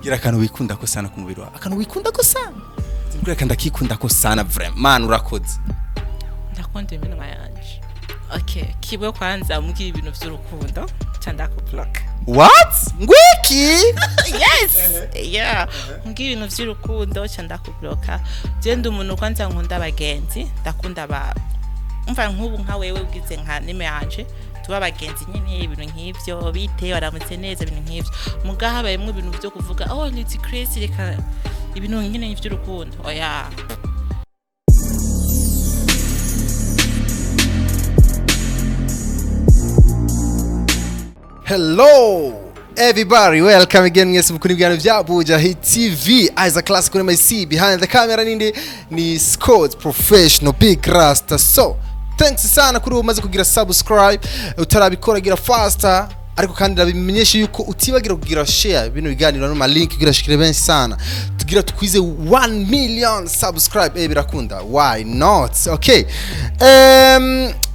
Gira akantu wikunda ko sana ku mubiri wawe, akantu wikunda ko sana. Reka ndakikunda ko sana vraiment, man, urakoze. Ndakunda iminwa yanje. Okay, kibe kwanza mbwira ibintu vy'urukundo ca ndakublock. What? Ngwiki? Yes, yeah, mbwira ibintu vy'urukundo ca ndakubloka. Je ndi umuntu kwanza nkunda abagenzi, ndakunda aba umva nk'ubu nka wewe ugize nka nime yanje tuba abagenzi nyene, ibintu nk'ivyo, bite, waramutse neza, ibintu nk'ivyo. Muga habayemwo ibintu vyo kuvuga "Oh, it's crazy", reka, ibintu nyene vy'urukundo, oya. Hello everybody, welcome again mwese mukuri ibiganiro bya Buja Hit TV. Isaac Classic kuri mic, behind the camera nindi ni Scott Professional Big Rasta. So thanks sana kuri umaze kugira subscribe, utarabikora gira faster, ariko kandi ndabimenyesha yuko utibagira kugira share bino biganiro no ma link kugira shikire benshi sana, tugira tukwize 1 million subscribe. Birakunda, why not? Okay,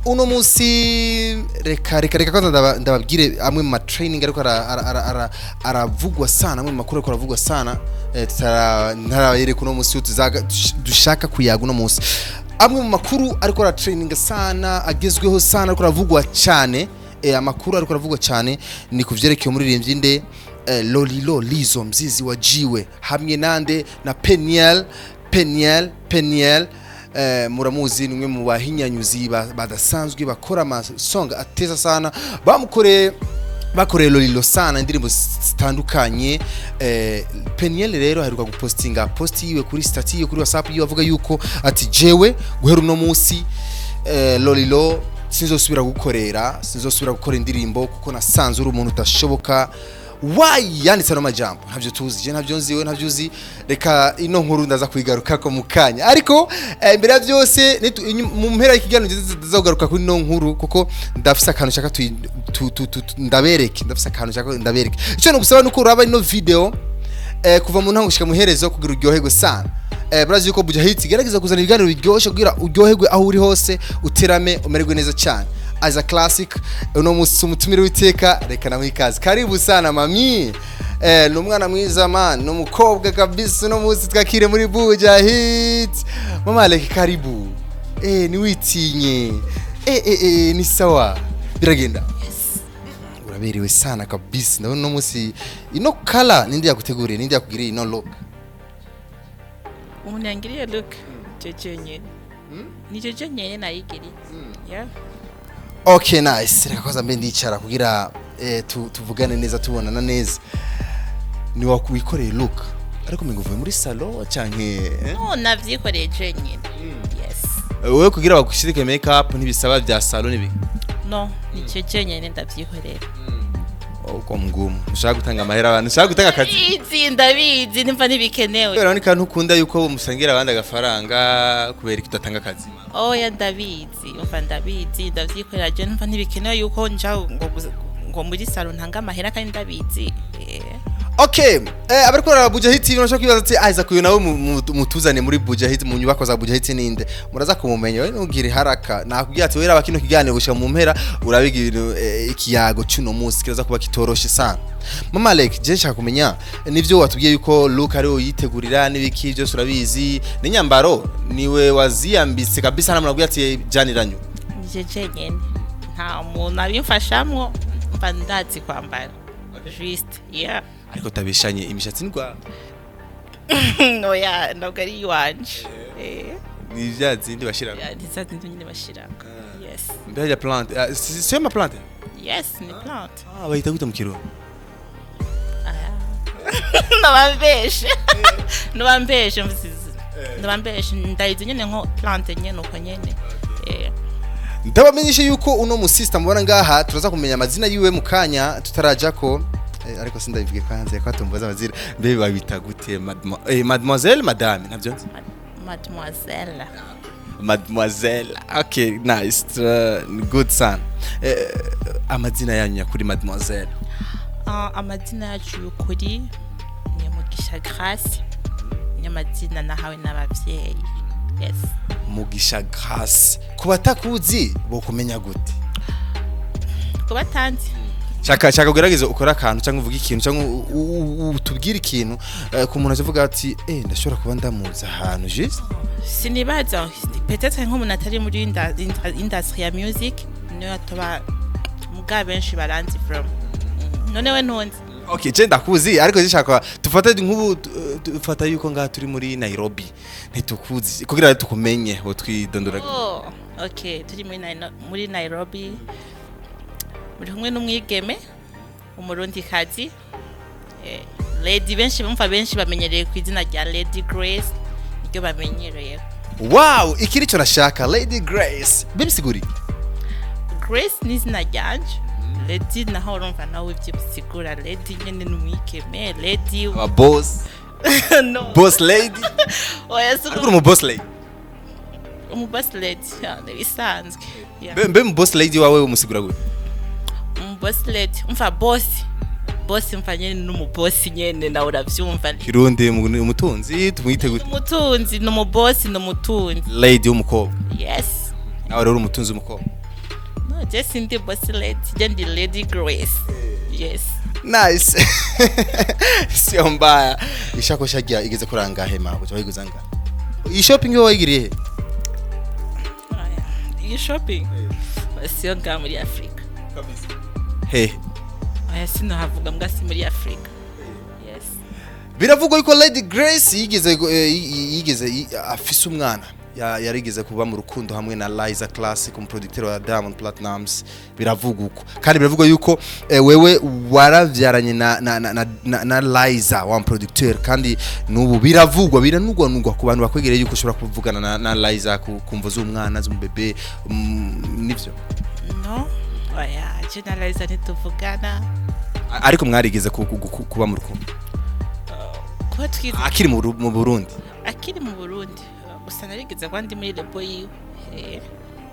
uno munsi reka kwanza ndababwire amwe mu ma training ariko aravugwa sana, amwe mu makuru ariko aravugwa sana. Ntarabereka uno munsi dushaka kuyaga uno munsi. Amwe mu makuru ariko ara training sana, agezweho sana, ariko aravugwa cyane, amakuru ariko aravugwa cyane ni kuvyerekeye umuririmbyi nde, Lolilo Lizo Mzizi wa Jiwe hamwe nande na Peniel. Peniel muramuzi, ni umwe mu bahinyanyuzi badasanzwe bakora amasong ateza sana. Bamukoreye, bakoreye Lolilo sana indirimbo zitandukanye. Peniel rero aheruka gupostinga post yiwe kuri status yiwe kuri WhatsApp yiwe, avuga yuko ati jewe guhera uno munsi, Lolilo, sinzosubira gukorera, sinzosubira gukora indirimbo kuko nasanze uri umuntu utashoboka. Why yanditse ano majambo ntabyo tuzi, je ntabyo nzi, we ntabyo uzi. Reka ino nkuru ndaza kuyigarukako mu kanya, ariko imbere ya byose mu mpera y'ikiganiro ndaza kugaruka kuri ino nkuru kuko ndafise akantu nshaka ndabereke, ndafise akantu nshaka ndabereke. Icyo nugusaba nuko uraba ino video kuva mu ntango gushika mu herezo kugira uryoherwe sana. Burazi yuko Buja Hit gerageza kuzana ibiganiro biryoshye kugira uryoherwe aho uri hose, uterame, umererwe neza cyane. As a classic, uno musi umutumire w'iteka, reka nawe ikaze. Karibu sana mami. Ni umwana mwiza man, ni umukobwa kabisa. Uno musi twakire muri Buja Hit mama Leke, karibu. Niwitinye. Ni sawa, biragenda? Uraberewe sana kabisa. Ndabona uno musi ino kala ninde yaguteguriye, ninde yakugiriye ino look? Umuntu yangiriye look jeje nyene, ni jeje nyene nayigiriye, yeah. Okay, nice. Reka kwanza mbe ndicara kugira tuvugane neza, tubonana neza. Ni wakwikoreye look, ariko mingo uvuye muri salon canke eh? No, navyikoreye je nyene, yes. Wewe kugira bagushirike make up ntibisaba bya salon nibi? No, ni jeje nyene ndavyikorera. Uko mgumu ushaka gutanga amahera abantu, ushaka gutanga akazi. Ndabizi, ndabizi, nimva ntibikenewe. Kubera ni kantu ukunda yuko musangira abandi agafaranga, kubera ko udatanga akazi? Oya, ndabizi, umva, ndabizi, ndavyikorera je, numva ntibikenewe yuko nja ngo muri salon ntanga amahera kandi ndabizi. Okay, abariko baraba Buja Hit TV bashobora kwibaza ati Isaac uyu nawe mutuzane muri Buja Hit, mu nyubako za Buja Hit ninde? Muraza kumumenya, we ntugire haraka. Nakubwira ati wera kino kiganiro gushika mu mpera urabiga ibintu, ikiyago cy'uno munsi kiraza kuba kitoroshe sana. Mama Leke, je nshaka kumenya nivyo watubwiye yuko look ari yitegurira n'ibiki byose urabizi, n'inyambaro niwe waziyambitse kabisa, nta muntu ati janiranyo? Ni jeje nyene, nta muntu abimfashamwo, mba ndazi kwambara juste, yeah. Ariko tabishanye imishatsi ndwa? Oya, ntabwo ari iwanje. Ni vya zindi bashira? Yeah, ni za zindi nyine bashirako, yes. Mbere ya plante, c'est ma plante? Yes, ni plante. Ah, bayita gute mu Kirundi? Nobambeshe, nobambeshe mvusizi, nobambeshe, ndayizi nyene nko plante nyene, uko nyene. Ndabamenyesha yuko uno musista mubona ngaha turaza kumenya amazina yiwe mu kanya tutaraja ko, ariko sindabivuge kwanze ko atumbaza amazina. Mbe babita gute? Mademoiselle, madame, ntabyo nzi. Mademoiselle. Mademoiselle, okay, nice, good son. Amazina yanyu nyakuri, mademoiselle? Ah, amazina yacu y'ukuri ni Mugisha Grace, ni amazina nahawe n'abavyeyi, yes. Mugisha Grace, ku batakuzi bo kumenya gute? Ku batanzi? Shaka ugerageze ukore akantu cyangwa uvuge ikintu cyangwa utubwire ikintu, ku muntu avuga ati: "Ndashobora kuba ndamuzi ahantu juste." Sinibaza, peut-être nk'umuntu atari muri industry ya music niyo atoba, muga benshi baranzi from. None we ntunzi? Okay, je ndakuzi, ariko zishaka tufate nk'ubu, dufata yuko ngaha turi muri Nairobi, ntitukuzi, kugira ngo tukumenye utwidondora. Oh, okay, turi muri Nairobi, muri kumwe n'umwigeme umurundikazi, Lady, benshi bumva, benshi bamenyereye ku izina rya Lady Grace, niryo bamenyereye. Wow, iki nico nashaka. Lady Grace bibisiguri? Grace ni izina ryanje, Lady naho urumva nawe ibyo bisigura. Lady nyene ni umwigeme, Lady. Aba boss? No. Boss lady? Oya, si. Ariko uri umu boss lady. Umu boss lady, yeah, ni bisanzwe, yeah. Mbe mu boss lady wawe umusigura gute? Umu boss lady, umva, boss, boss, umva nyene ni umu boss nyene, nawe uravyumva. Kirundi umutunzi tumwite gute? Umutunzi, ni umu boss, ni umutunzi. Lady w'umukobwa. Yes. Nawe rero uri umutunzi w'umukobwa. No, je sindi boss lady, je ndi Lady Grace, yes. Nice, sio mbaya. Ishakoshi agiye igeze kuri angahe mawe? Wayiguze angahe? Iyi shopping yo wayigiriye he? Iyi shopping siyo ngaha muri Afrika. He? Oya, sinohavuga, mbwa si muri Afrika, yes. Biravugwa yuko Lady Grace yigeze yigeze afise umwana, yarigeze kuba mu rukundo hamwe na Liza Classic, umuproducteur wa Diamond Platnumz. Biravugwa uko, kandi biravugwa yuko wewe waravyaranye na Liza wa producteur, kandi nubu biravugwa, biranugwanugwa ku bantu bakwegereye yuko ushobora kuvugana na Liza ku mvo z'umwana, z'umubebe, nivyo? No, oya, je na Liza ntituvugana. Ariko mwarigeze kuba mu rukundo? Kuba twize Akiri mu Burundi. Akiri mu Burundi, gusa narigeze kuba ndi muri label yiwe,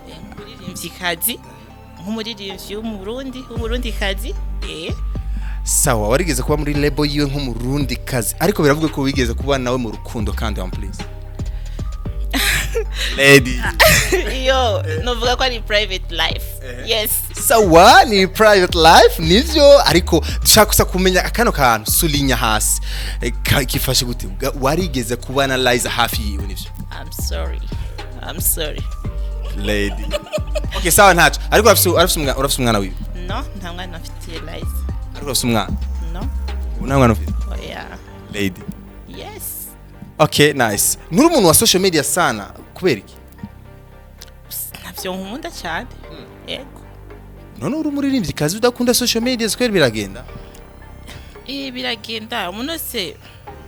nk'umuririmvyikazi, nk'umuririmbyi wo mu Burundi, w'umurundikazi. Sawa, warigeze kuba muri label yiwe nk'umurundi kazi, ariko biravuga ko wigeze kuba nawe mu rukundo kandi en plus, lady. Iyo novuga ko ari private life, yes. Sawa, ni private life nivyo, ariko dushaka gusa kumenya akano kantu sulinya hasi. Kifashe gute? Warigeze kuba na Liza hafi yiwe, nivyo? I'm sorry, I'm sorry. Lady, okay, sawa, ntaco. Ariko urafise umwana wiwe? No, nta mwana afitiye Liza. Ariko urafise umwana? No. Ubu nta mwana ufite? Oya. Lady. Yes. Okay, nice. Nturi umuntu wa social media sana, kubera iki? Ntavyo nkunda cyane, yego. None uri umuririmvyikazi udakunda social media, square biragenda? Biragenda, umuntu wese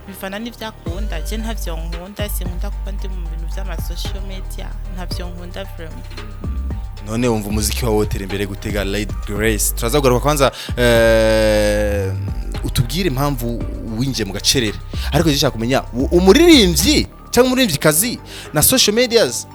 bivana n'ivyo akunda. Je ntavyo nkunda, sinkunda kuba ndi mu bintu vy'ama social media, ntavyo nkunda vraiment. None wumva umuziki wawe wotera imbere gutega, Lady Grace? Turaza kugaruka. Kwanza utubwire impamvu winjiye mu gacerere, ariko je kumenya umuririmbyi cyangwa umuririmvyikazi na social medias,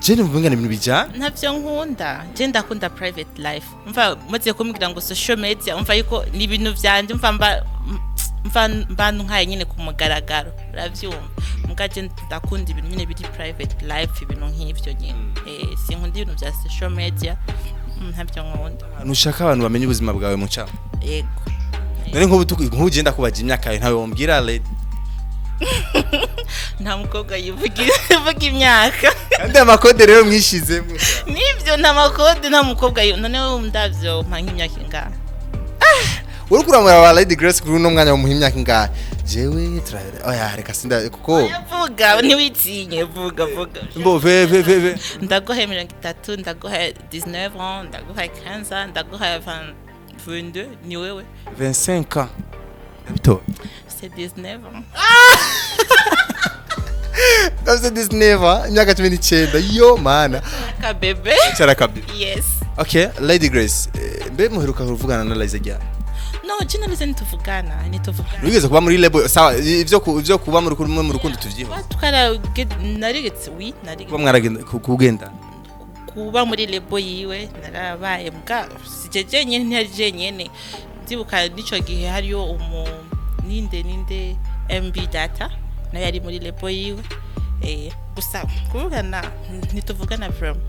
je numva ngana ibintu bijyana. Ntavyo nkunda, je ndakunda private life. Umva, muze kumbwira ngo social media, umva yuko ni ibintu vyanje, umva mba nkaye nyine ku mugaragaro, uravyumva? Muga je ndakunda ibintu nyine biri private life, ibintu nk'ivyo nyine. Sinkunda ibintu vya social media, ntavyo nkunda. Ntushaka abantu bamenye ubuzima bwawe mu cama? Yego. None nk'ubu ugenda kubaza imyaka yawe, ntawe wombwira, lady? Nta mukobwa yivugira ivuga imyaka. Kandi amakode rero mwishizemo. Nivyo, nta makode, nta mukobwa none ndavyo mpa nk'imyaka ingana? Uri kuramura ba Lady Grace kuri uno mwanya, bamuha imyaka ingahe? Jewe oya, reka sinda kuko Vuga, ntiwitinye, vuga, vuga. Mbo ve ve ve ve. Ndaguha 30, ndaguha 19 ans, ndaguha 15 ans, ndaguha 20, 22, ni wewe. 25 ans ndabitoye. C'est 19 ans. Ndafise 19 ans, imyaka 19, yo mana. Akabebe. Cyara kabiri. Yes. Okay, Lady Grace, mbe muheruka kuvugana na Liza ryari? No, je narize, ntituvugana, ntituvugana. Wigeze kuba muri label, sawa, ivyo kuba muri kumwe mu rukundo tuvyiho. Twara narigetse, oui, narigetse. Kuba mwaragenda kugenda. Kuba muri label yiwe narabaye, mbwa sije jenyene, ntiyari jenyene. Ndibuka n'ico gihe hariyo umu ninde MB Data, nayo yari muri label yiwe. Gusa kuvugana ntituvugana vraiment.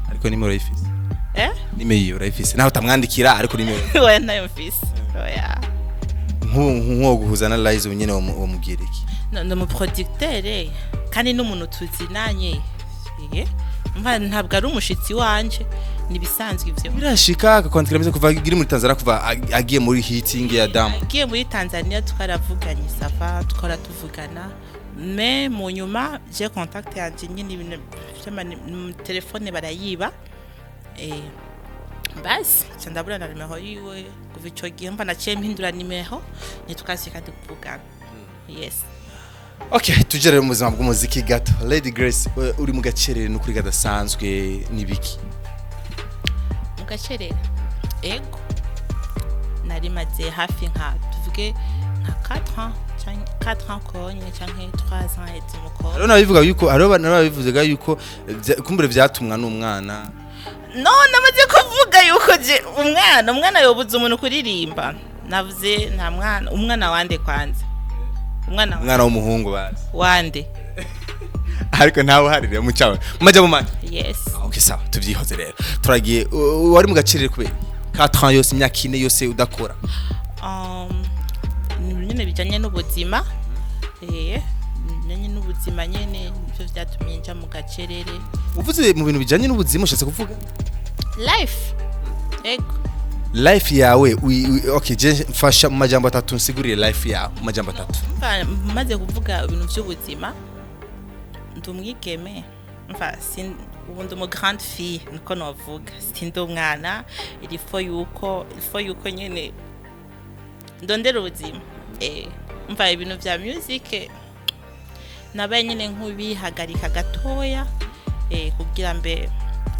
Ariko nimero yifise? Eh. Nimero yiwe urayifise, nawe utamwandikira, ariko nimero? Oya, ntayo mfise, oya. Nko guhuza na Liza nyene, wamubwira iki? No, ni umuproducteur kandi n'umuntu tuzinanye. Mva ntabwo ari umushitsi wanje, nibisanzwe ivyo. Birashika akakwandikira meze kuva iri muri Tanzania, kuva agiye muri hitting ya Diamond? Agiye muri Tanzania twaravuganye, ça va, twara tuvugana, mais mu nyuma j'ai contact yanje nyine, ibintu vy'amatelefone barayiba. Basi nca ndabura na nimero yiwe. Kuva ico gihe mba naciye mpindura nimero, ntitwasika tuvugana, yes. Okay, tujye rero mu buzima bw'umuziki gato. Lady Grace, uri mu gacerere n'ukuri kadasanzwe, nibiki? Mu gacerere, ego, nari maze hafi nka, tuvuge nka 4 ans canke 4 ans konye canke 3 ans et demi. Hariho n'abivuga yuko, hariho n'ababivuga yuko kumbure vyatumwa n'umwana. No, namaze kuvuga yuko je umwana yobuza umuntu kuririmba. Navuze nta mwana. Umwana wande kwanza? Umwana Umwana w'umuhungu bazi. Wande? Ariko ntawe uharire mucawe mumajya mu manje. Yes. Okay, sawa, tuvyihoze rero. Turagiye, wari mu gacerere kubera 4 ans yose, imyaka 4 yose udakora? Ni ibintu nyene bijanye n'ubuzima, bijanye n'ubuzima nyene, nivyo vyatumye nja mu gacerere. Uvuze mu bintu bijanye n'ubuzima, ushatse kuvuga? Life, ego. Life yawe, okay, je mfasha mu majambo atatu, nsigurire life yawe mu majambo atatu. Mva maze kuvuga ibintu by'ubuzima, ndi umwigeme, mva ubu ndi umu grande fille, niko novuga, sindi umwana. Il faut yuko nyene ndondera ubuzima. Mva ibintu vya music nabaye nyene nk'ubihagarika gatoya, kugira mbe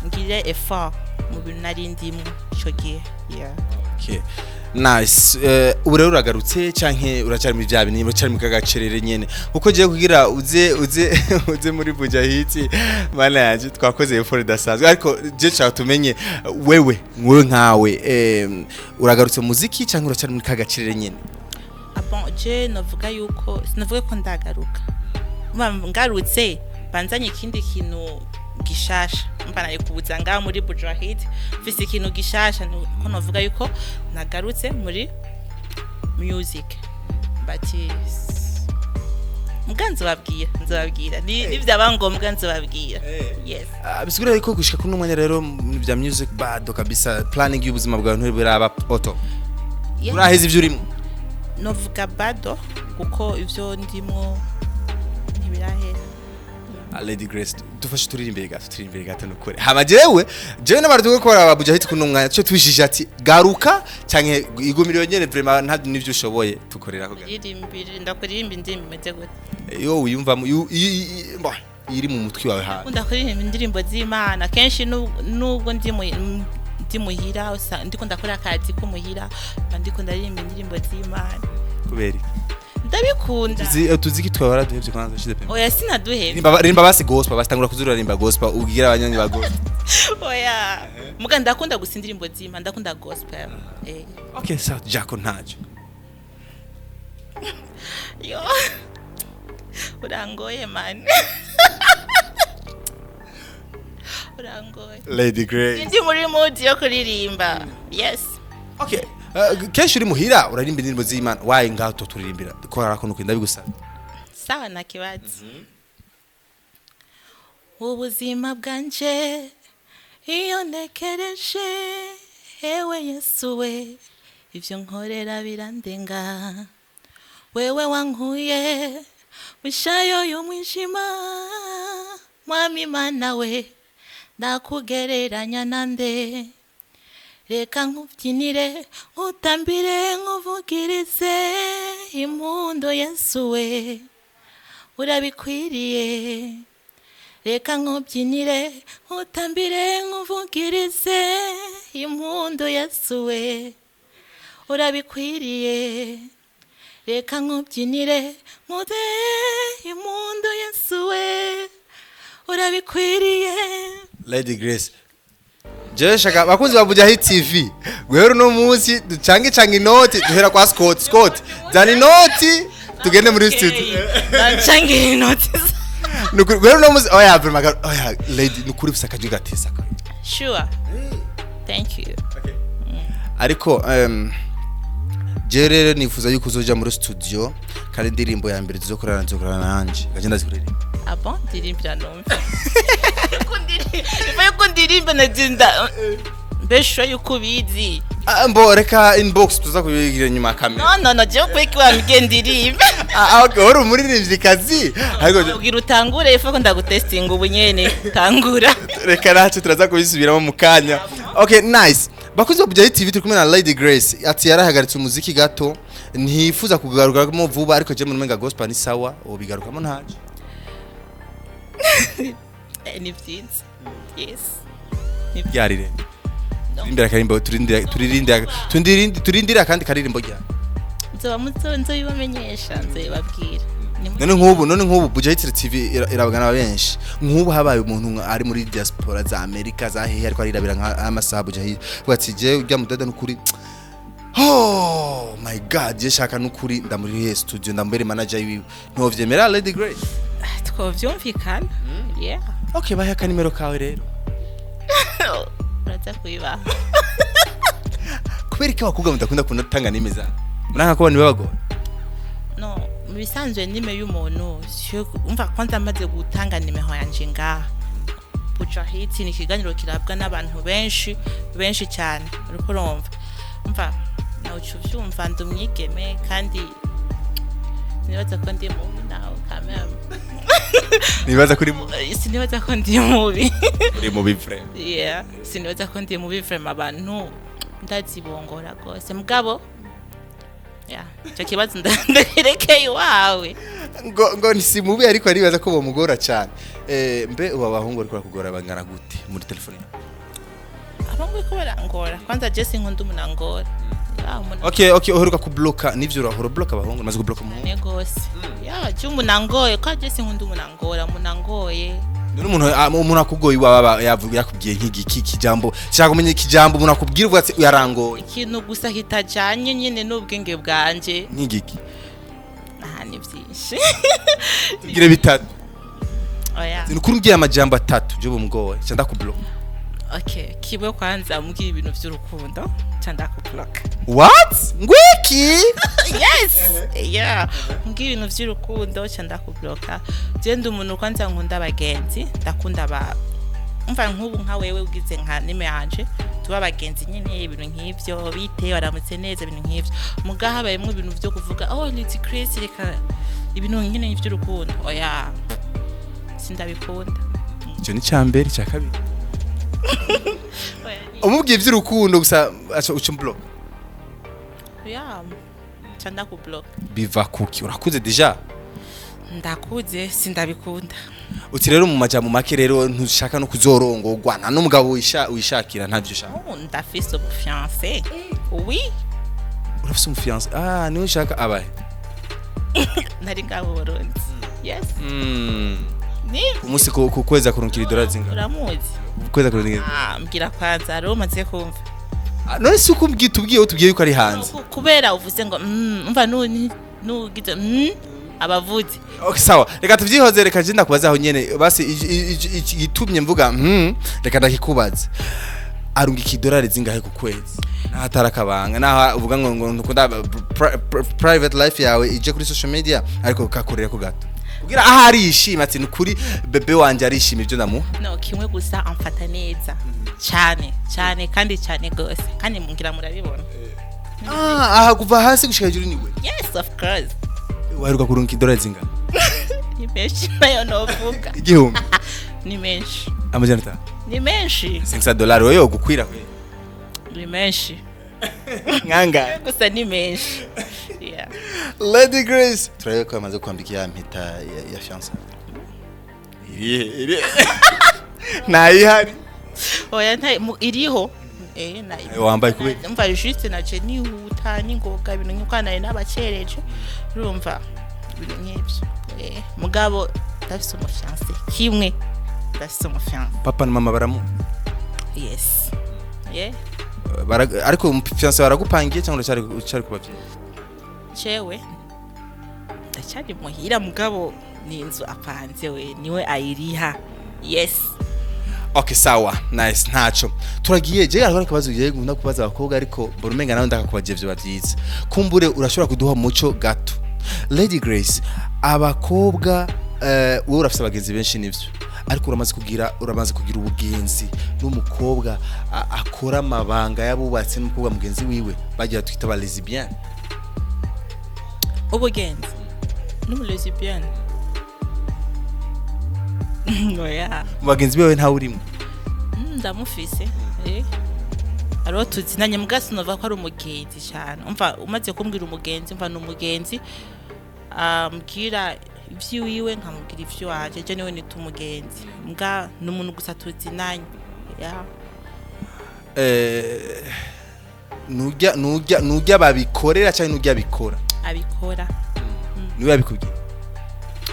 ngire effort mu bintu nari ndimwo ico gihe, yeah. Okay. Nice. Ubu rero uragarutse canke uracyari muri bya bintu, uracyari mu kagacerere nyene? Kuko giye kugira uze muri Buja Hit, mana yanje, twakoze effort idasanzwe, ariko je nshaka tumenye wewe nkawe, uragarutse mu muziki canke uracyari muri kagacerere nyene? Ah bon, je novuga yuko sinavuga ko ndagaruka. Mba ngarutse banzanye ikindi kintu gishasha, mba nari kubuza ngaho muri Buja Hit mfise ikintu gishasha, ko novuga yuko nagarutse muri music, but mbwa nzobabwira nivyaba ngombwa nzobabwira, yes. Ah, bisigura yuko gushika kuri uno mwanya rero mu bya music bado kabisa, planning y'ubuzima bwawe ntibiraba auto? Yeah. Uraheza ivyo urimo? Novuga bado, kuko ivyo ndimwo ntibirahera. Ah, Lady Grace, dufashe turirimbe gato, turirimbe gato nukuri. Hama jewe n'abantu tuko kora ba Buja Hit kuno mwanya cyo twishije ati garuka canke igumiro nyene, vraiment nta nivyo ushoboye tukorera ko gato. Ndirimbire, ndakuririmba indirimbo imeze gute? Iyo wiyumvamo, bon, iri mu mutwe wawe hafi. Nkunda kuririmba indirimbo z'Imana kenshi, nubwo ndi muhira, ndiko ndakora akazi ko muhira, mba ndiko ndaririmba indirimbo z'Imana. Kubera iki? Ndabikunda. Tuzi ki twabara duhevye kwanza shize pembe. Oya, sinaduhevye. Rimba basi gospel, basi tangura kuzura rimba gospel, ubwira abanyanyi ba gospel. Oya, muga ndakunda gusa indirimbo z'Imana, ndakunda gospel. Okay, sawa, Jaco ntajo. Yo, urangoye man, urangoye. Lady Grace. Ndi muri mood yo kuririmba, yes. Okay. Kenshi uri muhira urarimba indirimbo z'Imana, waye ngaho turirimbira kora ko nuko ndabigusaba. Sawa, nta kibazo. Ubuzima bwanje iyo ntekereje, ewe Yesu we, ibyo nkorera birandenga. Wewe wankuye mishayo y'umwijima, Mwami Mana we, ndakugereranya nande? Reka nkubyinire, nkutambire, nkuvugirize impundu, Yesu we, urabikwiriye. Reka nkubyinire, nkutambire, nkuvugirize impundu, Yesu we, urabikwiriye. Reka nkubyinire, nkude impundu, Yesu we, urabikwiriye. Lady Grace, jewe shaka bakunzi ba Buja Hit TV, guhera uno munsi ducange cange inoti, duhera kwa Scott. Scott, zana inoti tugende muri studio. Bancange inoti? Nukuri guhera uno munsi, oya, vraiment, oya, lady, nukuri ufise akajwi gatesa. Sure. Thank you. Ariko je rero nifuza yuko uzoja muri studio, kandi indirimbo ya mbere tuzokorana, nzokorana nanje ngagenda zikuririmba. Ah bon? Ndirimbira numve. Ifa yuko ndirimba nazinda mbesho yuko ubizi. Ah, mbo reka inbox tuza kubigira nyuma ya kamera. No, no, no, jewe kweki wambwiye ndirimbe. Ah, okay, uri umuririmvyikazi, ariko Ubwira utangure, ifa ko ndagutestinga ubu nyene tangura. Reka nacu turaza kubisubiramo mu kanya. Okay, nice. Bakunzi ba Bujahi TV, turi kumwe na Lady Grace. Ati yarahagaritse umuziki gato, ntiyifuza kugarukamo vuba, ariko je mu gospel ni sawa, ubigarukamo ntaje. Ni vyiza, yes. Ryarire No. imbere akarimbo, turindira, turindira, turindira, turindira akandi karirimbo rya Nzoba muzo nzoyibamenyesha, nzoyibabwira. None nk'ubu Bujahi TV irabagana benshi. Nk'ubu habaye umuntu ari muri diaspora za Amerika, za hehe, ariko arirabira nka amasaha Bujahi, avuga ati: "Je ujya mudada n'ukuri, oh my God, je shaka n'ukuri ndamurihe studio, ndamubere manager wiwe." Ntovyemera, Lady Grace? Twovyumvikana, yeah. Okay, bahe akanimero kawe rero. Uraza kubibaha. Kubera iki abakobwa mudakunda kunatanga nimeza? Muranga ko abantu babagora? No, mu bisanzwe nime y'umuntu umva, kwanza amaze gutanga nimero yanje ngaha Buja Hit, ni ikiganiro kirabwa n'abantu benshi benshi cyane, uriko urumva, umva nawe uca uvyumva, ndi umwigeme kandi sinibaza ko ndi mubi nawe kameme. Nibaza kuri mu Sinibaza ko ndi mubi. Uri mubi friend. Yeah, sinibaza ko ndi mubi vraiment, abantu ndazibongora rwose, mugabo yeah, icyo kibazo ndakirekeye iwawe. Ngo si mubi, ariko aribaza ko bomugora cyane. Mbe ubu abahungu bariko barakugora bangana gute muri telefone yawe? Abahungu ko barangora, kwanza je sinkunda umuntu angora. Ya, umuntu Okay, uheruka kubloka nivyo? Urahora ubloka abahungu? Umaze kubloka umuhungu? Cyane gose. Ya, je umuntu angoye, ko je sinkunda umuntu angora, umuntu angoye. None umuntu akugoye iwawe yavuga, yakubwiye nk'igiki kijambo? Shaka kumenya ikijambo umuntu akubwira uvuga ati: "Yarangoye." Ikintu gusa kitajanye nyine n'ubwenge bwanje. Nk'igiki? Aha ni byinshi. Tubwire bitatu. Oya. Ni ukuri, umbwiye amajambo atatu je bumugoye ca ndakubloka. Okay, kimwe kwanza, ambwira ibintu by'urukundo ca ndakubloka. What? Ngwiki? Yes, yeah, mbwira ibintu by'urukundo ca ndakubloka. Je ndi umuntu kwanza nkunda abagenzi, ndakunda aba, umva nk'ubu nka wewe ugize nka nime yanje, tuba abagenzi nyine, ibintu nk'ivyo, bite, waramutse neza, ibintu nk'ivyo. Muga habayemwo ibintu vyo kuvuga: "Oh, ni Chris, reka", ibintu nyine by'urukundo, oya, sindabikunda. Icyo ni icya mbere. Icya kabiri? Oya, Umubwiye iby'urukundo gusa aca uca umbloka? Ya, ca ndakubloka. Biva kuki? Urakuze déjà. Ndakuze, sindabikunda. Uti rero mu majambo make rero ntushaka no kuzorongorwa, nta n'umugabo wishakira, ntavyo ushaka? Oh, ndafise umufiancé, oui. Urafise umufiancé? Ah, niwe ushaka abahe? Nari ngaho mu Burundi, yes. Ni Umunsi ku kwezi akurungikira idolari zingana? Uramuzi? Ku kwezi akurungikira? Ah, mbwira kwanza, hariho umaze kumva? Ah, none si uko umbwiye, tubwiye, utubwiye yuko ari hanze. Kubera uvuze ngo umva nugize abavuzi. Okay, sawa, reka tuvyihoze. Reka je ndakubaza aho nyene basi igitumye mvuga reka ndakikubaza: arungika idolari zingahe ku kwezi, naho atari akabanga, naho uvuga ngo ntukunda private life yawe ije kuri social media, ariko kakurira ko gato kugira aho arishima ati: "Nukuri bébé wanje arishima ibyo ndamuha." No, kimwe gusa, amfata neza cyane cyane kandi cyane gose, kandi ngira murabibona. Ah, aha kuva hasi gushika hejuru niwe? Yes, of course. Waheruka kurungika idolari zingahe? Ni menshi, nayo novuga. 1000? Ni menshi. 500? Ni menshi. 500 dolari wewe yogukwira kwe? Ni menshi. Nkangahe? Gusa ni menshi, yeah. Lady Grace, turabe ko yamaze kwambika ya mpeta ya fiancé. Irihe? Irihe? Ntayihari? Oya, iriho, eh, Ayo wambaye kubera? Umva, juste naje nihuta n'ingoga, ibintu nk'uko nari nabacereje, urumva, ibintu nk'ibyo. Mugabo ndafise umufiancé, kimwe, ndafise umufiancé. Papa na mama baramu? Yes, yeah. Ariko fiancé baragupangiye cyangwa uracyari ku bavyeyi? Jewe ndacyari muhira, mugabo ni inzu apanze, we niwe ayiriha, yes. Okay, sawa, nice, ntaco turagiye. Je hariho akabazo ugiye nkunda kubaza abakobwa, ariko mbona umenga nawe ndakakubaza, ivyo bavyiza. Kumbure urashobora kuduha umuco gato, Lady Grace. Abakobwa, wowe urafise abagenzi benshi, nivyo, ariko uramaze kugira ubugenzi n'umukobwa akora amabanga y'abubatse n'umukobwa mugenzi wiwe, bagira twita ba lesbienne? Ubugenzi n'umulesbienne? Oya. Mu bagenzi biwe ntawe urimo? Ndamufise, hariho tuzinanye, muga sinova ko ari umugenzi cyane. Umva, umaze kumbwira umugenzi, mva ni umugenzi ambwira ivy'iwiwe, nkamubwira ivy'iwanje. Je niwe nita umugenzi, mbwa ni umuntu gusa tuzinanye, yeah. Nujya babikorera cyangwa nujya bikora? Abikora. Niwe yabikubwiye?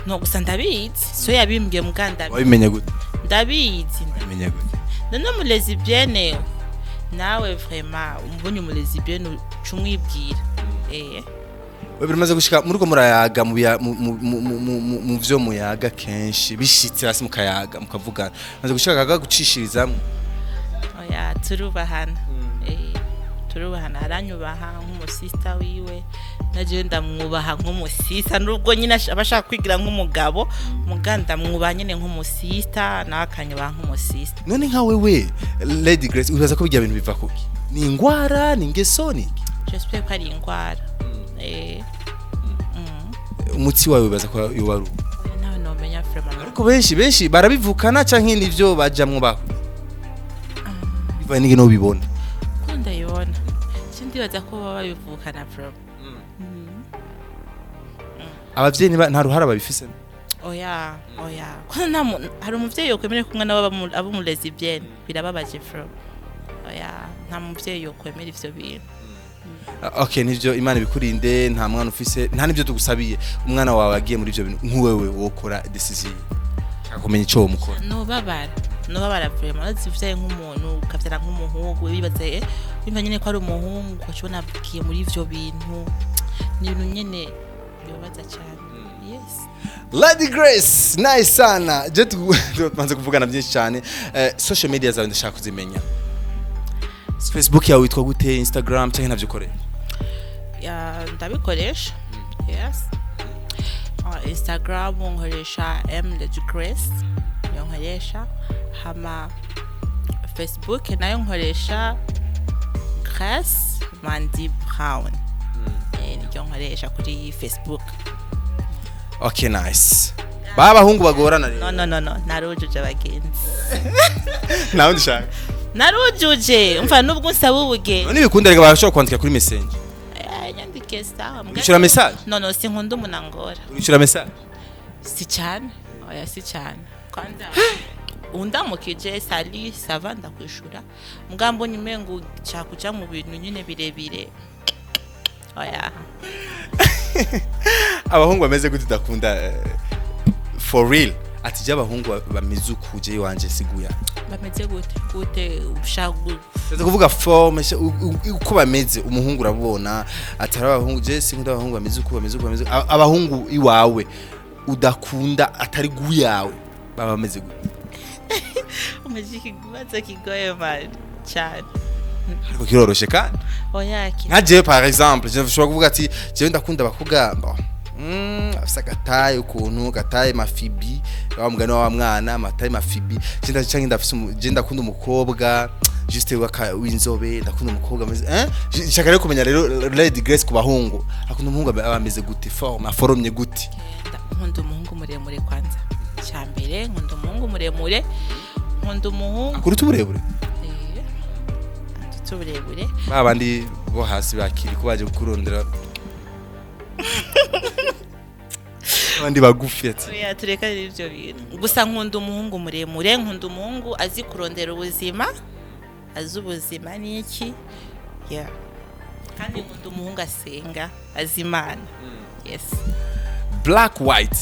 No, gusa ndabizi, so yabimbwiye, mbwa ndabizi. Wabimenye gute? Ndabizi. Wabimenye gute? None umulesbienne nawe, vraiment, umubonye umulesbienne uca umwibwira. We biramaze gushika muri ko murayaga mu bya- mu- mu- mu- mu- mu- mu- mu vyo muyaga kenshi, bishitse hasi mukayaga, mukavugana, maze gushika kaga gucishirizamwo? Oya, turubahana. Turubahana, aranyubaha nk'umusista wiwe, najewe ndamwubaha nk'umusista, nubwo nyine aba ashaka kwigira nk'umugabo, muga ndamwubaha nyine nk'umusista, nawe akanyubaha nk'umusista. None nka wewe, Lady Grace, uribaza ko bijya bintu biva kuki? Ni ingwara, ni ingeso, ni iki? J'espère ko ari ingwara. Umutsi wawe wibaza ko yoba ari uwo? Oya, nawe nomenya vraiment. Ariko benshi barabivukana canke nivyo bajamwo baho bivanye n'ingene ubibona? Ko ndayibona, sindibaza ko baba babivukana vraiment. Abavyeyi nta ruhara babifisemo? Oya, ko nta hari umuvyeyi yokwemera ko umwana we aba umulesbienne? Birababaje vraiment. Oya, nta muvyeyi yokwemera ivyo bintu. Okay, nivyo, Imana ibikurinde. Nta mwana ufise, nta nivyo tugusabiye. Umwana wawe agiye muri ivyo bintu, nk'uwewe wokora decision, shaka kumenya ico womukora? Nobabara vraiment. Urazi uvyaye nk'umuntu, ukavyara nk'umuhungu, wibaza wumva nyene ko ari umuhungu, ugaca ubona agiye muri ivyo bintu, ni ibintu nyene bibabaza cane, yes. Lady Grace, nice sana. Je tubanze kuvugana byinshi cyane. Social media zawe ndashaka kuzimenya. Facebook yawe witwa gute? Instagram, cyangwa ntavyo ukoresha? Ya, ndabikoresha, yes. Instagram nkoresha M Lady Grace, niyo nkoresha. Hama Facebook nayo nkoresha Grace Mandy Brown. Niryo nkoresha kuri Facebook. Okay, nice. Ba bahungu bagorana rero? No, no, no, no, narujuje abagenzi. Nawe ndishaka. Narujuje, umva, nubwo nsaba ubugenzi. None bikunda reka bashobora kwandika kuri Messenger? Nyandike, sawa, mbwa. Urishura message? No, no, sinkunda umuntu angora. Urishura message? Si cyane, oya, si cyane. Kwanza undamukije "Salut, ça va?", ndakwishura. Mbwa mbonye umengo ushaka kuja mu bintu nyine birebire, oya. Abahungu bameze gute udakunda, for real? Ati je abahungu bameze uku, je iwanje siguya. Bameze gute? Gute ushaka Ndaza kuvuga forme, uko bameze. Umuhungu urabona atari abahungu, je sinkunda abahungu bameze uku, bameze uku, bameze uku. Abahungu iwawe udakunda atari guyawe baba bameze gute? Umujyi, ikibazo kigoye man cyane. Ariko kiroroshe kandi. Oya. Nka jewe par exemple, je ushobora kuvuga ati jewe ndakunda abakobwa bon, afise agataye, ukuntu gataye mafibi, wa mugani wa mwana amataye mafibi. Je canke ndafise je ndakunda umukobwa juste w'inzobe, ndakunda umukobwa ameze nshaka rero kumenya rero, Lady Grace, ku bahungu akunda umuhungu aba ameze gute, forme aforomye gute? Nkunda umuhungu muremure kwanza, cya mbere nkunda umuhungu muremure, nkunda umuhungu Akuruta uburebure? Eh, anduta uburebure. Ba bandi bo hasi bakiri ko baje kurondera abandi bagufi ati. Oya, tureka rero ibyo bintu. Gusa nkunda umuhungu muremure, nkunda umuhungu azi kurondera ubuzima, azi ubuzima ni iki, yeah. Kandi nkunda umuhungu asenga, azi Imana, yes. Black, white,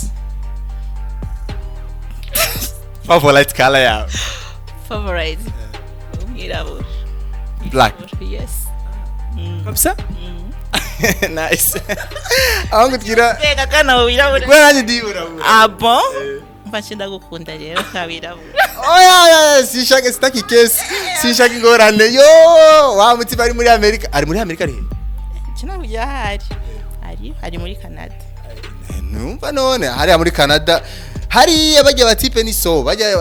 favorite color yawe? Favorite, umwirabura. Black? Yes. Kabisa, nice. Aho ngutwira. Mbega kana wirabura. Kubera nanjye ndibura. Ah bon? Umva, nce ndagukunda rero kabirabura. Oya, oya, sinshaka, sitaki kesi, sinshaka ingorane. Yo, wa mutima ari muri Amerika, ari muri Amerika, ari he? Kino ahari ari muri Canada. Numva none hariya muri Canada hariya bajya batipe ni so bajya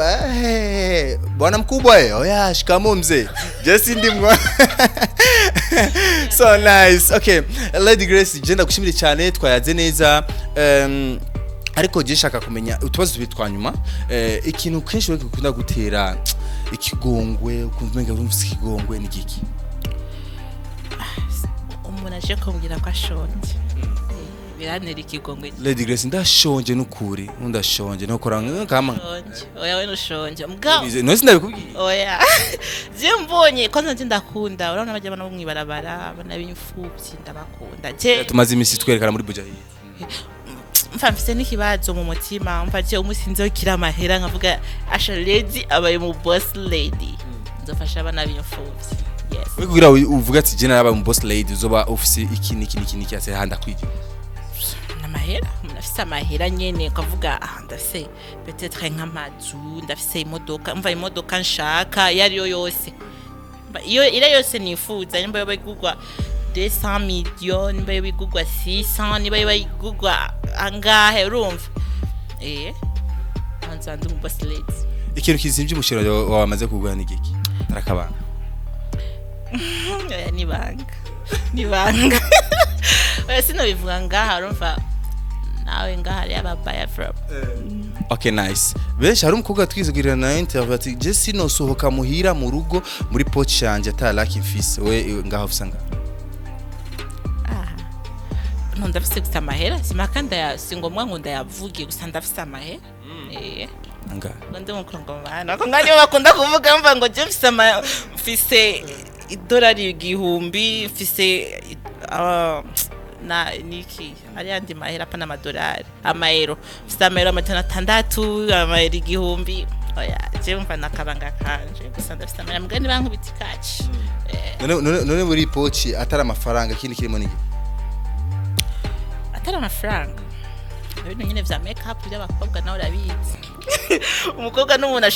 bwana mkubwa, oya, shikamo mzee, je sindimwa. So nice. Okay, Lady Grace, je ndagushimire cyane, twayaze neza, ariko je shaka kumenya utubazo tubiri twa nyuma. Ikintu kenshi we gukunda gutera ikigongwe, ukumva umenga urumvise ikigongwe, ni giki? Umuntu aje kumbwira ko ashonje, birantera ikigongwe. Lady Grace, ndashonje nukuri, ndashonje nokora kama Ushonje? Oya, we ntushonje mbwa. None sindabikubwiye? Oya, je mbonye kwanza nje ndakunda, urabona bajya bana bo mwibarabara, abana b'imfuvyi ndabakunda je. Tumaze imisi twerekana muri Buja. Mfa mfise n'ikibazo mu mutima, mfa je umunsi nzokira amahera nkavuga asha lady abaye mu boss lady, nzofasha abana b'imfuvyi, yes. We kugira uvuga ati je narabaye mu boss lady, uzoba ufise iki niki niki niki ase handa kwigira? N'amahera. Umuntu afise amahera nyene ukavuga ah, ndafise peut-être nk'amazu, ndafise imodoka, mva imodoka nshaka iyo ariyo yose. Mva iyo ira yose nifuza, nimba yoba igurwa 200 millions, nimba yoba igurwa 600, niba yoba igurwa angahe, urumva nzaba ndi umu boss lady. Ikintu kizimvye umushero wawe wamaze kugura ni giki tarakabanga? Oya, nibanga, nibanga. Oya, sinobivuga ngaha, urumva nawe ngaha hariyo ababaya from. Okay, nice. Benshi, hari umukobwa twizigirira na interview ati je sinosohoka muhira mu rugo muri poche yanje ata laki mfise. We ngaho ufise ngaho? Aha no ndafise gusa amahera, simaka ndaya, si ngombwa ngo ndayavuge, gusa ndafise amahera. Ngaho? Ngo ndi umukongomani, abakongomani nibo bakunda kuvuga, mva ngo je mfise mfise idolari 1000, mfise na niki ari yandi mahera, apana amadolari, amayero, mfise amayero 600, amayero 1000. Oya, je mva nakabanga kanje gusa, ndafise amahera mugani bankubita ikaci. None muri poche atari amafaranga, ikindi kirimo ni giki? Atari amafaranga, ibintu nyine vya make up by'abakobwa, nawe urabizi, umukobwa n'umuntu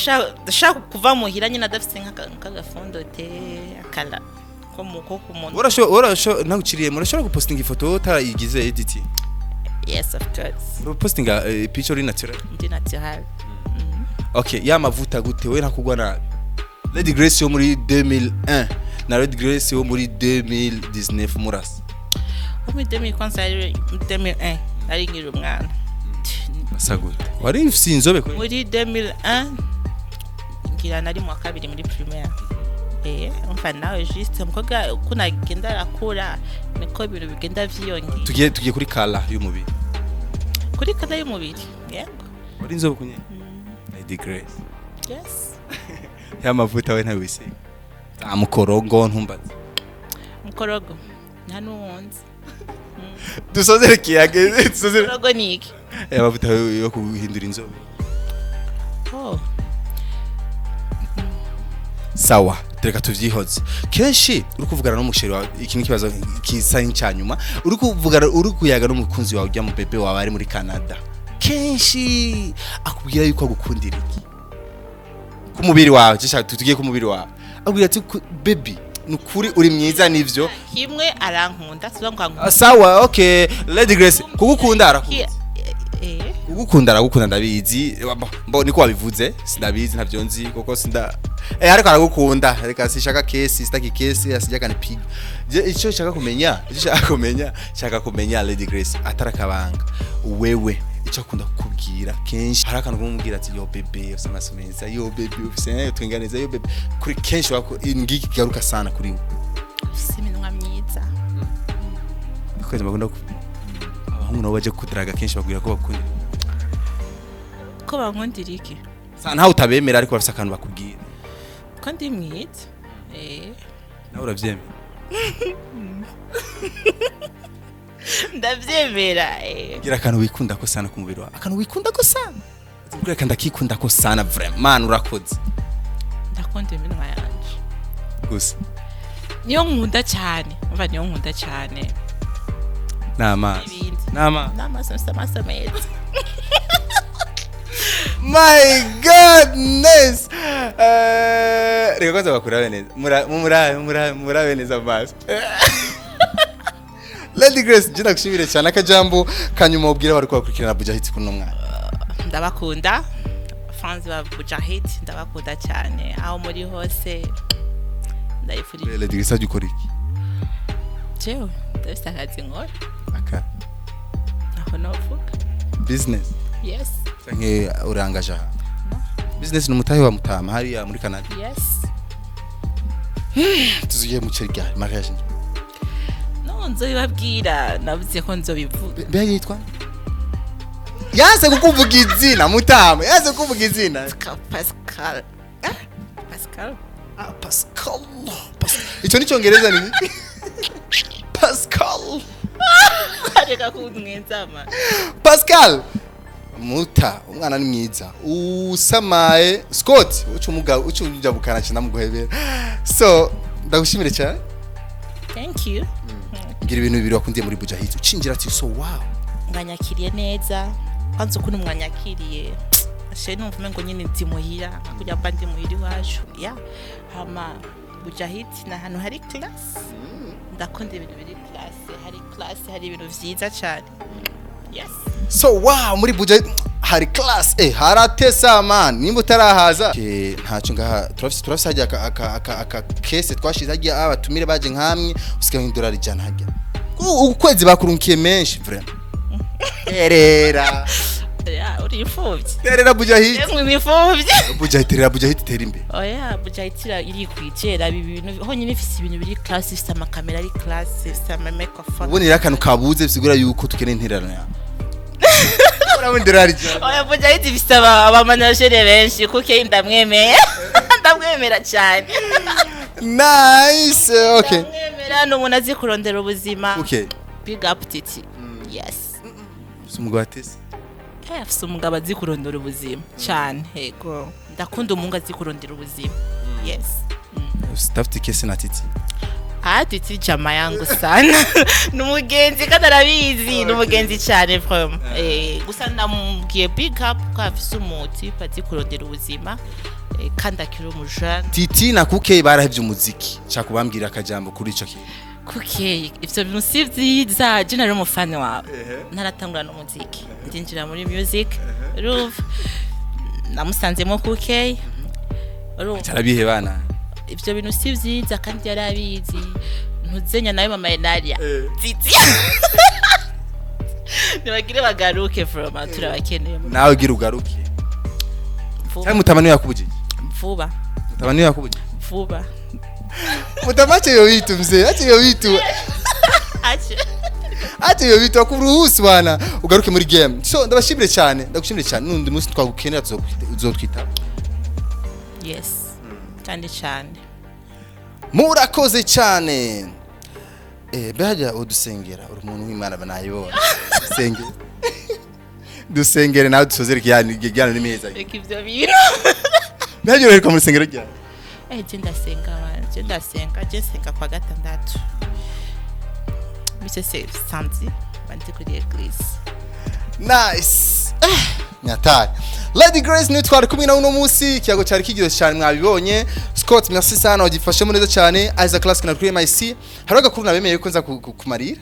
ashaka kuva muhira nyine adafise nk'agafondote akala ko mu ko ku muntu. Urashobora naguciriye, murashobora gupostinga ifoto utayigize edit? Yes, of course. Postinga picture uri natural? Ndi natural. Okay, ya mavuta gute we ntakugwa nabi? Lady Grace yo muri 2001 na Lady Grace yo muri 2019 murasa? Wo muri 2000, kwanza yari muri 2001 nari nkiri umwana. Basa gute? Wari ufise inzobe kuri? Muri 2001 ngira nari mu wa kabiri muri primaire. Umva nawe, juste umukobwa uko nagenda arakura niko ibintu bigenda vyiyongera. Tugiye kuri kala y'umubiri. Kuri kala y'umubiri, yego. Wari inzobe kunye Lady Grace? Yes. Ya mavuta we ntawisiga amukorogo ntumbaze? Mukorogo nta n'uwunzi. Dusozere kiyage, dusozere. Mukorogo ni iki? Ya mavuta yo kuhindura inzobe. Oh. Sawa, reka tuvyihoze. Kenshi uri kuvugana n'umusheri wawe, iki ni ikibazo kisa nk'icyanyuma, uri kuvugana, uri kuyaga n'umukunzi wawe ujya mu bébé wawe ari muri Canada, kenshi akubwira yuko agukundira iki ku mubiri wawe? Cisha tugiye ku mubiri wawe, akubwira ati "Baby, nukuri uri mwiza," nivyo? Kimwe arankunda, siba ngo ankunda. Ah, sawa, okay. Lady Grace, kugukunda arakunda? Kugukunda aragukunda, ndabizi. Mbo niko wabivuze, sindabizi, ntavyo nzi kuko sinda ariko aragukunda. Reka sishaka kesi, sitaki kesi, asijya kanipiga. Je icyo nshaka kumenya, icyo nshaka kumenya, Lady Grace, atarakabanga, wewe icyo akunda kukubwira kenshi, hari akantu kumubwira ati yo bébé, ufise amaso meza, yo bébé, ufise twenga neza, yo bébé, kuri kenshi wako ngiki kigaruka sana kuri we? Ufise iminwa myiza. Kwezi bakunda abahungu nabo baje kudraga kenshi bakubwira ko bakunda Ko bankundira iki? Sa ntawe utabemera, ariko bafise akantu bakubwira. Ko ndi mwiza. Nawe uravyemera? Ndavyemera. Gira akantu wikunda ko sana ku mubiri wawe, akantu wikunda ko sana. Ubwira kandi akikunda ko sana vraiment, man, urakoze. Ndakunda iminwa yanje. Gusa? Niyo nkunda cyane, umva, niyo nkunda cyane. N'amaso? Ibindi? N'amaso. N'amaso, mfise amaso meza. My goodness. Reka kwanza bakurabe neza. Mumurabe, mumurabe, mumurabe neza amaso. Lady Grace, je ndagushimire cyane. Akajambo kanyuma ubwira bari kubakurikirana Buja Hits kuno mwana. Ndabakunda, fans ba Buja Hit, ndabakunda cyane aho muri hose, ndayifurije. Lady Grace, ajya ukora iki? Jewe ndafise akazi nkora. Aka? Aho novuga. Business? Yes. Canke urangaje aha? No. Business ni umutahe wa mutama hariya muri Canada? Yes. Tuzuye mu ceri mariage? No, nzobibabwira, navuze ko nzobivuga. Mbe yitwa yanse kukuvuga izina, mutama yanse kukuvuga izina. Pascal. Ah, Pascal. Ah, Pascal. Pascal. Icyo ni cyongereza, ni Pascal. Reka kumwenzama. Pascal. Muta, umwana ni mwiza. Usamaye Scott, uca umugabo, uca ujabukana cyane muguhebera. So, ndagushimire cyane. Thank you. Ngira ibintu bibiri wakundiye muri Buja Hits. Ucinjira ati so wow. Mwanyakiriye neza, kwanza ukuntu mwanyakiriye ashe numva umengo nyine ndi muhira, kugira mba ndi muhira iwacu ya hama. Buja Hit ni ahantu hari class, ndakunda ibintu biri class, hari class, hari ibintu vyiza cyane, yes. So wow, muri Buja Hits hari class, haratesa man. Nimba utarahaza, ntacyo ngaha turafise hajya aka kese twashize hajya abatumire baje nkamwe usigaye idolari 100 hajya. Ukwezi bakurunkiye menshi vraiment. Terera. Ya, uri imfuvyi. Terera Buja Hits. Emwe, ni imfuvyi. Buja Hits, terera Buja Hits, tera imbere. Oya, Buja Hit irikwije, ibi bintu honyine ifise ibintu biri class, ifise amakamera ari class, ifise ama microphone. Ubonera akantu kabuze bisigura yuko tukeneye intererano yawe. Urabona idolari 100. Oya, Buja Hit ifise abamanagere benshi kuko ndamwemeye, ndamwemera cyane. Nice, okay. Ndamwemera, ni umuntu azi kurondera ubuzima. Big up Titi, yes. Umugabo atese. Afise umugabo azi kurondera ubuzima cyane, yego, ndakunda umuhungu azi kurondera ubuzima, yes. Utafite kese na Titi? Ah, Titi jama yangu sana, ni umugenzi kandi arabizi, ni umugenzi cyane vraiment. Gusa ndamubwiye big up ko afise umuti azi kurondera ubuzima, kandi akiri umujane. Titi na Kuke barahevye umuziki, nshaka kubambwira akajambo kuri ico kintu. Kuke, ivyo bintu si vyiza. Je nari umufani wawe ntaratangura n'umuziki, ndinjira muri music, urumva namusanzemo Kuke, urumva. Carabihebana. Ivyo bintu si vyiza kandi yarabizi. Ntuzenya nawe mama Enaria, Titi, nibagire bagaruke vraiment, turabakeneye. Nawe gira ugaruke. Vuba. Cyangwa mutama niyo yakubujije? Vuba. Mutama niyo yakubujije? Vuba. Mutama, acha hiyo vitu mzee, acha hiyo vitu. Acha. Acha hiyo vitu, akuruhusu bana ugaruke muri game. So ndabashimire cyane, ndagushimire cyane. Nundi munsi twagukenera uzotwita. Yes, kandi cyane. Murakoze cyane. Behajya udusengera, uri umuntu w'Imana, banayibona. Dusengere, dusengere nawe dusozere ikiganiro ni meza. Reka ivyo bintu. Behajya uheruka mu rusengero ryari? Je ndasenga bana, je ndasenga, je nsenga kwa gatandatu, mise se samedi bandi kuri église. Nice. Nyatari Lady Grace niwe twari kumwe nawe uno munsi, ikiyago cyari kiryoshye cyane, mwabibonye. Scott, merci sana, wagifashemo neza cyane. Isaac Classic na kuri MIC hari agakuru nabemeye ko nza kumarira.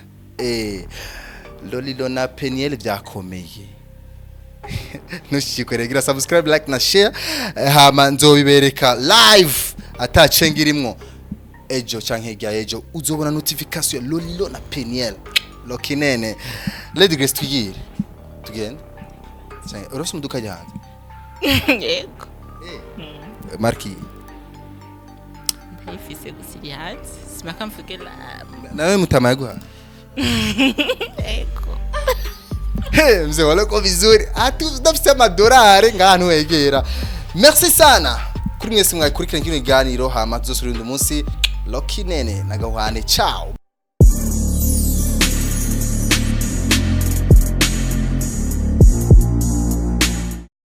Lolilo na Peniel byakomeye. Ntushikwe, gira subscribe, like na share. Hama nzobibereka live atacenga irimwo ejo canke hirya ejo, uzobona notification ya Lolilo na Peniel Lokinene. Lady Grace, twigire tugende. Canke urafise umuduka ajya hanze? Yego. Marki? Ndayifise gusa iri hanze, simaka mvuge la. Nawe mutama yaguha? Yego. Hey, mzee waleko vizuri, ati udafise amadorari ngaha ntiwegera. Merci sana kuri mwese mwakurikirana kino kiganiro, hama tuzosubira undi munsi. Lokinene na Gahwane, ciao.